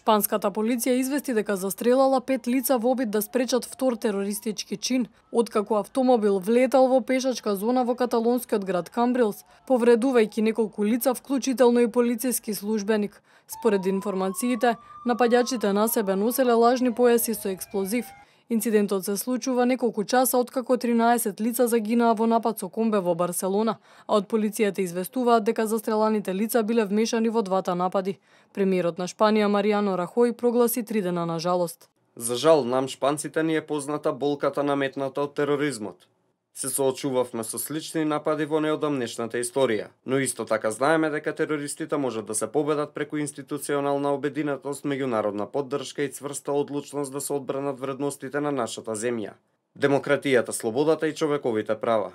Шпанската полиција извести дека застрелала 5 лица во обид да спречат втор терористички чин, откако автомобил влетал во пешачка зона во каталонскиот град Камбрилс, повредувајќи неколку лица, вклучително и полициски службеник. Според информациите, напаѓачите на себе носеле лажни појаси со експлозив. Инцидентот се случува неколку часа откако 13 лица загинаа во напад со комбе во Барселона, а од полицијата известуваат дека застреланите лица биле вмешани во двата напади. Премиерот на Шпанија Маријано Рахој прогласи 3 дена на жалост. За жал, нам шпанците ни е позната болката наметната од тероризмот. Се соочувавме со слични напади во неодамнешната историја, но исто така знаеме дека терористите можат да се победат преку институционална обединетост, меѓународна поддршка и цврста одлучност да се одбранат вредностите на нашата земја. Демократијата, слободата и човековите права.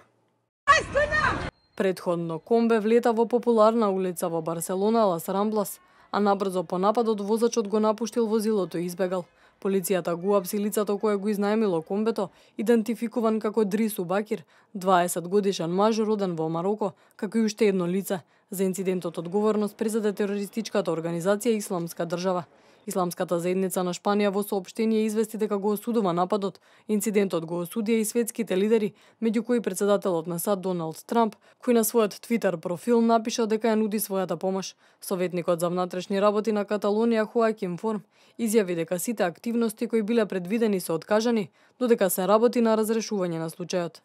Предходно комбе влета во популарна улица во Барселона, Лас Рамблас, а набрзо по нападот возачот го напуштил возилото и избегал. Полицијата го апси лицето кое го изнаемило комбето, идентификуван како Дрису Бакир, 20 годишен маж роден во Мароко, како и уште едно лице. За инцидентот одговорност презеде терористичката организација Исламска држава. Исламската заедница на Шпанија во соопштение извести дека го осудува нападот. Инцидентот го осудија и светските лидери, меѓу кои председателот на САД Доналд Трамп, кој на својот Твитер профил напиша дека ја нуди својата помош. Советникот за внатрешни работи на Каталонија Хоаким Форм изјави дека сите активности кои биле предвидени се откажани, додека се работи на разрешување на случајот.